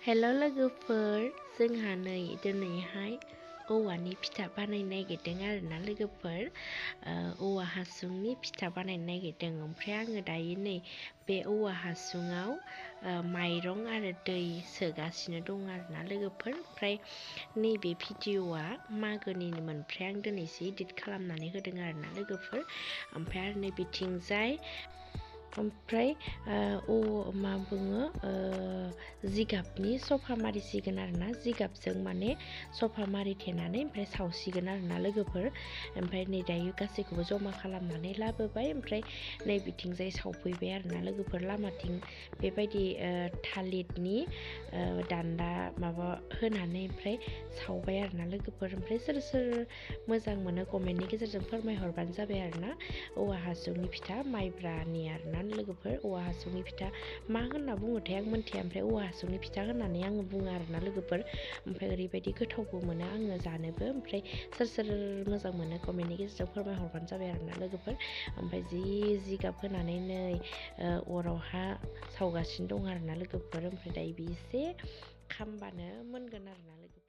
हेल' लोगोफोर, जोंहा नै दिनैहाय औवानि फिथा बानायनो नागिरदों आरोना लोगोफोर। औवा हासुंनि फिथा बानायनो नागिरदों। ओमफ्राय आङो दायो नै बे औवा हासुङाव माइरं आरो दै सोगासिनो दं आरोना लोगोफोर। ओमफ्राय नैबे भिडिअ'आ मागोनिमोन, ओमफ्राय आं दिनैसो इडिट खालामनानै होदों आरोना लोगोफोर। ओमफ्राय आरो नै बिथिंजाय ओमफ्राय मा बुङो जिगाबनि सफा मारिसिगोन आरोना, जिगाबजों माने सफा मारिथेनानै ओमफ्राय सावसिगोन आरोना लोगोफोर। ओमफ्राय नै दायो गासैखौबो जमा खालामनानै लाबोबाय, ओमफ्राय नै बिथिंजाय सावफैबाय आरोना लोगोफोर। लामाथिं बेबायदि थालिरनि दान्दा माबा होनानै ओमफ्राय सावबाय आरोना लोगोफोर। ओमफ्राय सोर सोर मोजां मोनो कमेन्टनि गेजेरजों फोरमायहरबानो जाबाय आरोना। औवा हासुंनि फिथा माइब्रानि आरोना लोगोफोर। औवा हासुंनि फिथा मा होनना बुङोथाय आं मिन्थिया, ओमफ्राय औवा हासुंनि फिथा होननानै आङो बुङो आरोना लोगोफोर। ओमफ्राय ओरैबायदि गोथावबो मोनो आङो जानोबो। ओमफ्राय सोर सोर मोजां मोनो कमेन्टनि गेजेरजों फोरमायहरबानो जाबाय आरोना लोगोफोर। ओमफ्राय जिगाब होनानै नै अरावहा सावगासिनो दं आरोना लोगोफोर। ओमफ्राय दायो बे एसे खामबानो मोनगोन आरोना लोगोफोर।